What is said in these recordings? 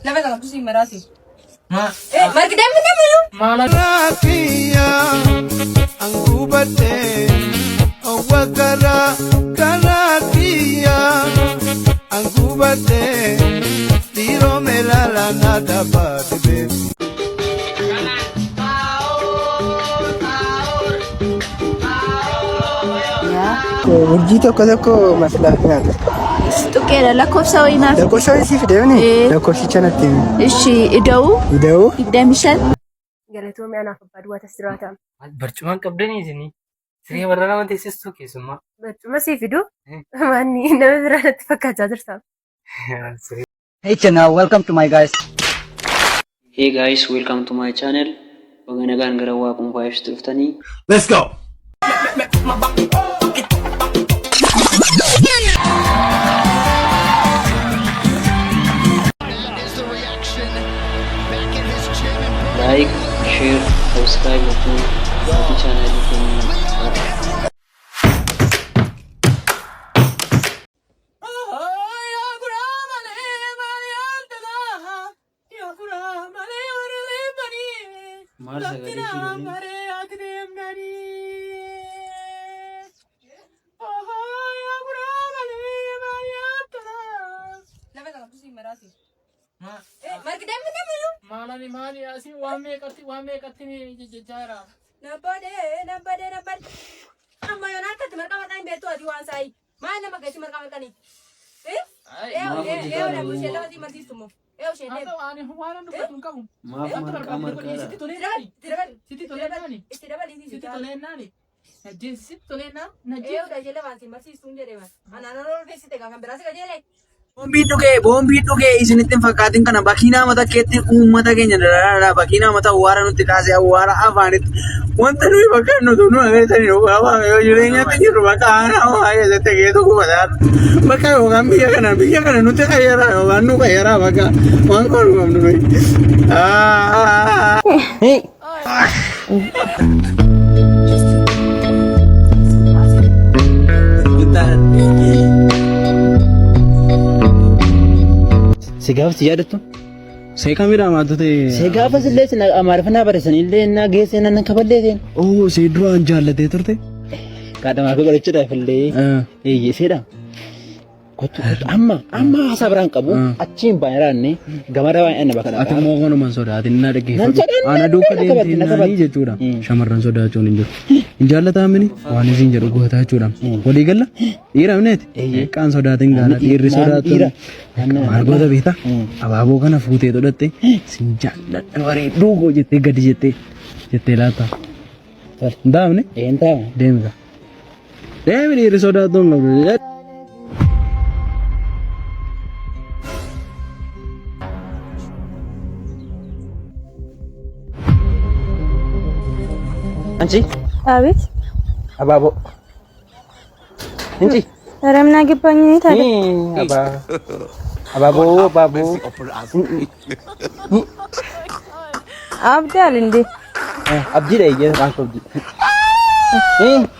Lafa qabdu si maraasi. Margi deemu deemu. Urjii tokko tokko maslaaf nyaata. Tuqeera lakkoofsa wayii naaf. Lakkoofsa wayii siif deemni? Ee. Lakkoofsicha natti himi. Ishi ida'uu Ida'uu 25. Galatoomii anaaf abbaa duwwaa tas jiraata. Barcumaan qabdanii isinii. Siree warra nama teessistuu keessummaa. Barcuma sii fidu manni nama biraa natti fakkaachaa jirta. Siree Hey channel, welcome to my guys. Hey guys, welcome to my channel. Baga nagaan gara Waaqum Vibes dhuftanii. Let's go. Like, share, subscribe gochuun maatii chaanaalii keenyaa ta'aa. Maal sagalee ishii waliin? Lafa qabdu si maraasi. Margi deemu deemu. Maalani maali asii waan meeqatti waan meeqatti jechaa jira. Nabbadee nabbadee nabbadee. Amma yoon harkatti marqa marqaan hin beektu ati waan saayi. Maal nama geessi marqa marqanii? Maaf hojjetaa Eewu ishee dha? lafa si marsiistu immoo. Eewu ishee deemu. Ani waan dubbatu hin qabu. Maaf marqaa marqaadha? Sitti tolee naani. Itti dabali. Sitti tolee naani. Itti dabali. Sitti tolee naani. Najjeessi sitti tolee naan. Najjeessi. Eewu ishee lafa si marsiistu hin jedhee. Anaan olfeessite kan biraa si qajeelee. Boombii dhugee, boombii dhugee isinitti hin fakkaatin kana bakiinaa mata keetti uummata keenya daraaraadha. Bakiinaa mata awwaara nutti kaasee awwaara afaanitti. Wanta nuyi bakka nuti nu agartanii dhugaa waaqayyoo jireenyatti jirru bakka aanaa waa keessatti geetu gubataa. Bakka yookaan biyya kana nutti qayyaraa yookaan nu qayyaraa bakka waan kun qabnu nuyi. Si gaafa si yaadattu? See kamidha maatu ta'e? See gaafa sillee sin amaariffaa barreessan illee naa geessee nan kaballee seen. Oo see duraan jaallatee turte? Kaadhamaa fi godhachuudhaaf illee eeyyee seedha. Kottu kottu amma amma haasaa biraan qabu achiin baay'iraanne gamada baay'inna bakka Ati immoo kanumaan sodaatin na Nan dhaggeeffadhu. sodaanne, Ana duuka na kabatti, deemtee na naanii kabatti. jechuudha. Shamarran sodaachuun hin jiru. Hin jaallataamini waan isin jedhu gootaa jechuudha. Walii galla dhiira mneeti. Xiqqaan sodaatin gaana dhiirri Naan dhiira. sodaatuun. Maal goota beektaa? Abaaboo kana fuutee godhatte sin jaalladha bareedduu koo jettee gadi jettee jettee laata. Hin taa'amne? Hin taa'amu. Deemi gaa. Deemi dhiirri sodaatuun qabdu. አንቺ አቤት አባቦ እንጂ ኧረ ምን አገባኝ እኔ ታዲያ። አባቦ አባቦ አብዳል እንዴ? አብዲ ላይ የራንኮ አብዲ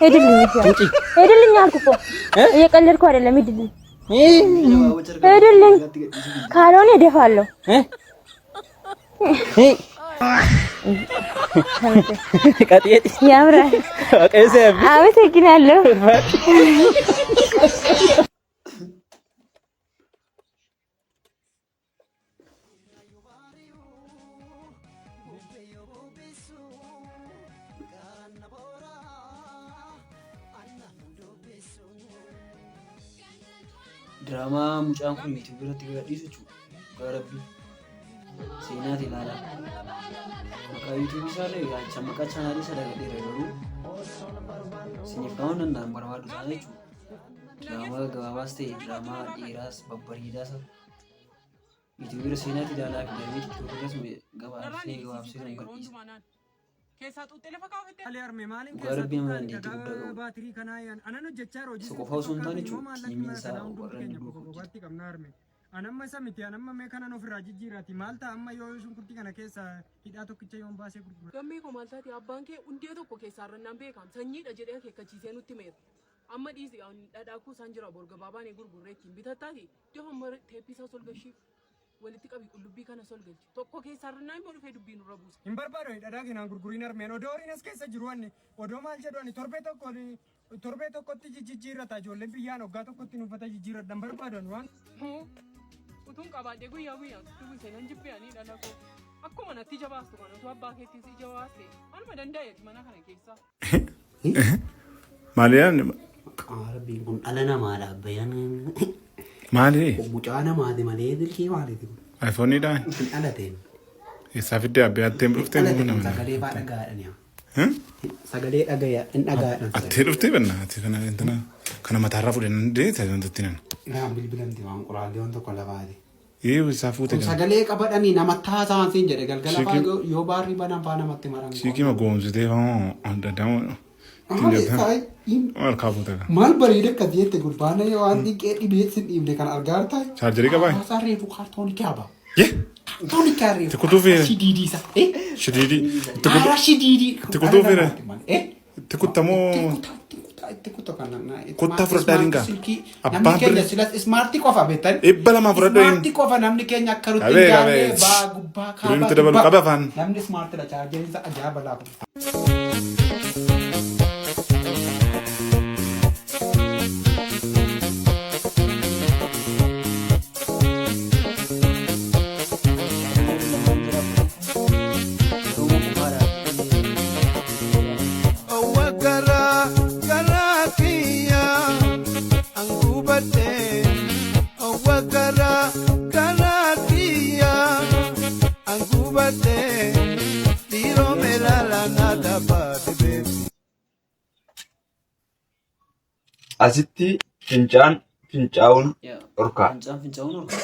ሄድልኝ ሄድልኝ አልኩህ እኮ እየቀለድኩ አይደለም። ሄድልኝ ሄድልኝ፣ ካልሆነ እደፋለሁ። ቀጥየጥ ያምራል። አመሰግናለሁ። Diraamaa mucaan kun YouTube irratti gadhiisu jechuudha. Dhugaa rabbii. Seenaati ilaalaa. Maqaa YouTube isaa illee yaacha maqaa chaanaalii isaa dagadheera garuu isiniif kaa'uun danda'an barbaadu isaa jechuudha. Diraamaa gagabaabaas ta'e diraamaa dheeraas babbareedaas YouTube irra seenaati ilaalaa fi darbee TikTok irras gabaabsee gabaabsee kan gadhiisa. Dhugaa rabbii nama dandeettii guddaa qabu. Isa qofaa osoo hin taane jechuudha tiimiin isaa warra inni duukaa hojjetu. Anamma isa miti anamma mee kanan ofirraa jijjiirati maal ta'a amma yoo shunkurtii kana keessa hidhaa tokkicha yoon baasee gurgura. Gammee koo maal taate abbaan kee hundee tokko keessaa irrannaan beekam sanyiidha jedhee akeekkachiisee nutti himeera. Amma dhiisi dhadhaa kuusaan jira bor gabaabaan gurgurree ittiin bitattaati iddoo hamma teeppii isaa sol gashii walitti qabi qullubbii kana sol galchi tokko keessaa irrannaan immoo dhufee dubbii nurra buusa. Hin barbaadu dhadhaa kanaan gurguriin harmeen odoo horiin as keessa jiru anni odoo maal jedhu ani torbee tokko torbee tokkotti jijjiirrata ijoolleen biyyaan waggaa tokkotti uffata jijjiirradhan barbaadan waan. Utuun qabaadhee guyyaa guyyaan sitti buusee nan jibbeanii dhala koo. Akkuma natti jabaastu kana utuu abbaa keettis ija baaste anuma danda'eeti mana kana keessaa. Maali yaadni? Rabbiin kun dhala namaadha abbayyaan. Maali? Mucaa namaati malee bilkii maaliiti kun? iPhone'dhaan? Hin dhalateen. Eessaa fiddee abbee attee dhuftee Dhalate nama kun nama. sagalee faa dhagaadhani. Sagalee dhagaya hin dhagaadhan. Attee dhuftee banna ati kana intana kana mataarraa fuudhee nan deete wantotti nan. Irraan bilbilamti waan quraallee waan tokko lafaati. Ee isaa fuute Kun kana. sagalee qabadhanii namatti haasa'an siin jedhe galgala faa Shiikii yoo baarrii banan faa namatti maran. shiikii ma goomsitee faa adda addaa Maali harkaa fuute kana. Maal bareeda akkas jette gurbaan waan dhiqee dhibee sin dhiibne kan argaa jirtaa? Chaarjarii qabaa? Haasaa reefu kaartoonii kaaba. Yee! Kaartoonii kaa reefu. Itti kutuu fi Shidiidii isa. shidiidii. Itti kutuu Haaraa shidiidii. itti kutuu fi itti kuttamoo Itti kutu kana. kuttaa fudhadhaa dingaa. Silkii namni Abbaan keenya birri silas ismaartii qofa beektan. 200 fudhadhu hin. Ismaartii qofa namni keenya akka nutti Qabee hin gaanne qabee. baa gubbaa Birrii kaabaa nutti dabalu gubbaa. qaba afaan. Namni ismaartiidha chaarjeriin isaa ajaa'iba laafu. Gara gara kiyya angubate Owa gara gara kiyya angubate Diro melala nada badbe Asitti fincaan fincaa'uun dhorkaa. Fincaan fincaa'uun dhorkaa.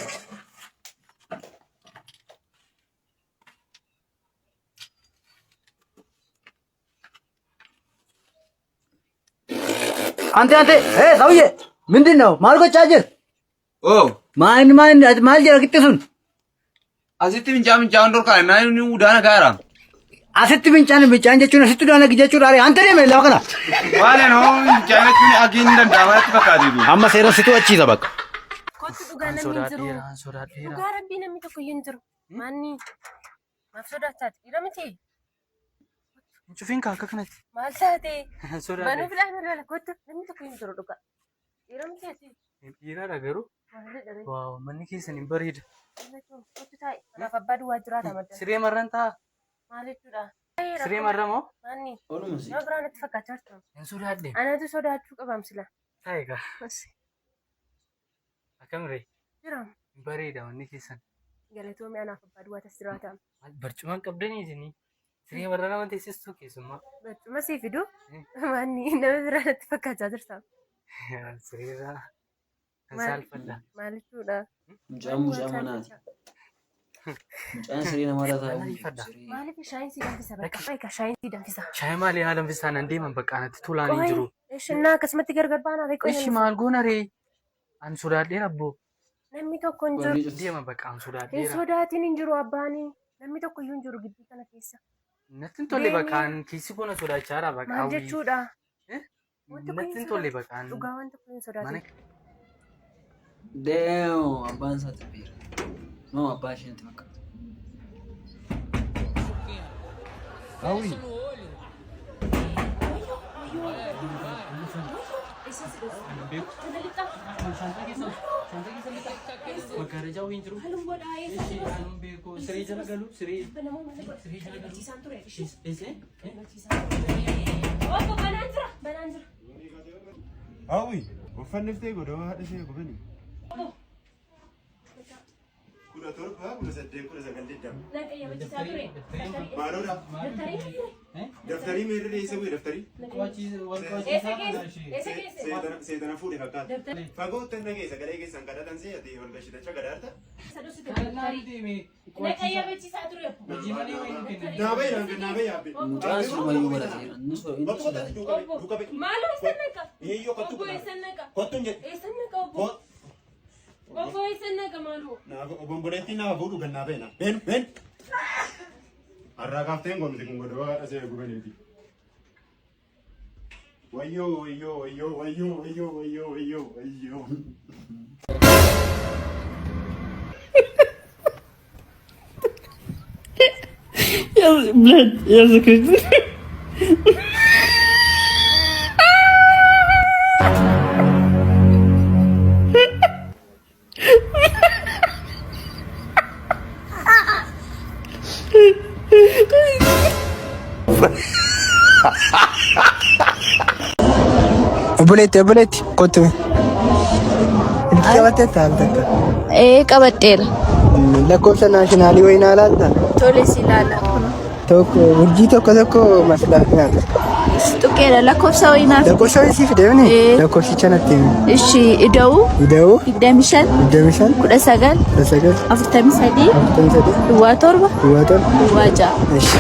አንተ አንተ እ ሰውዬ ምንድን ነው maal gochaa jirta? ማን ማን maal jira qixxisuun? Asitti fincaan fincaa'uun dhorkaa naan inni udaana gaara. Asitti fincaan fincaan jechuun asitti udaana jechuudha. Ante deeme lafa kana. Maali noo fincaan jechuun agiin danda'ama natti fakkaate. Amma seera situ achiisa bakka. Kottu dhugaa namni hin jiru. An sodaadheera. Dhugaa rabbii namni tokko iyyuu hin jiru. Maanni maaf sodaachaati? Dhiira miti. Hin cufiin kaa akka kanatti. Maal taate? An sodaadhe. Banuuf dhaabee lola kottu namni tokko iyyuu hin jiru dhugaa. Dhiira miti ati. Dhiiraadha garuu. Maal jedhame? Waaw manni keessan hin bareeda. Kottu taa'i. Kanaaf abbaa duwwaa jiraata madda. Siree marran ta'a. Maal jechuudha? Siree marra moo? Maanni. Ooluma si. Nama biraa natti fakkaachaa jirtu. Hin sodaadhe. Anatu sodaachuu qabaam sila. Taa'i gaa. Akkam ree? Jira. Hin bareeda manni keessan. Galatoomii anaaf abbaa duwwaa tas jiraata. Barcuma hin qabdanii isinii. Siree marra nama teessistuu keessumaa. Barcuma sii fidu. Maanni nama biraa natti fakkaachaa jirta. Sireerraa kan Maal saalfadha. maal jechuudha? Mucaan mucaa manaati. Mucaan siree namarra taa'u. Maaliif shaayiin sii danfisa bakka? Egaa shaayiin sii danfisa. Shaayii maalii haala danfisaan an deeman bakka anatti tolaan hin jiru. Ishi naa akkasumatti gargar baanaa ree qoy Ishi maal goona ree? An sodaadheera abboo. Namni tokko hin jiru. Deema bakka an Hin sodaadheera. sodaatiin hin jiru abbaanii. Namni tokko iyyuu hin jiru gidduu kana keessa. Natti hin tolle bakka Deemi. an keessi koo na sodaachaara bakka Maal hawwii. jechuudha? Wanti kun Natti hin hin tolle sodaatu. bakka an. Dhugaa wanti kun hin Mana sodaatin. Deemu abbaan isaa xibbeera. Moo abbaa ishee natti fakkaata. Hawwi Magaalaa wayiin jiru. Siree jala galu siree. Siree jala galu. Eessee? Obbo banaan jira banaan jira. Hawwi uffanniftee godoo haadha ishee gubani. 17 18 19 20. Na qayyabachiisaa ture. Maaloodha? Daftarii ture. Daftarii meerri eessa bu'e daftarii? Eessa keessa? Eessa keessa? Seetana fuudhe fakkaata. Daftarii. Fagootti na keessa galee keessan kadhatan se'ate ol gashitacha gadaarta. Na qayyabachiisaa ture. Naabee naabee yaabbe. Mucaan sirumayyuu barateera. Inni sodaata. Obbo maaloo eessa naqa? Iyyoo kottu Obbo eessa naqa? Kottu hin jedhe. Eessa naqa obbo? Obbo eessa naqa maaloo? Naaf obomboleettiin nama fuudhu gannaa beena. Been been. Har'aa kaafteen goomti kun godoo haadha see gubaniiti. Wayyoo wayyoo wayyoo wayyoo wayyoo wayyoo wayyoo wayyoo. Я, блядь, я закричу. Obboleetti obboleetti kottu. Ilki qabattee taa'an takka. Ee qabadheera. Lakkoofsa naashinaalii wayii naa laalta. Tole si ilaala. Tokko urjii tokko tokko maslaa nyaata. Tuqeera lakkoofsa wayii naaf. Lakkoofsa wayii siif deemni Ee. lakkoofsicha natti himi. Ishi ida'uu Ida'uu 25 25 19 19 43 43 07 07 06. Ishi.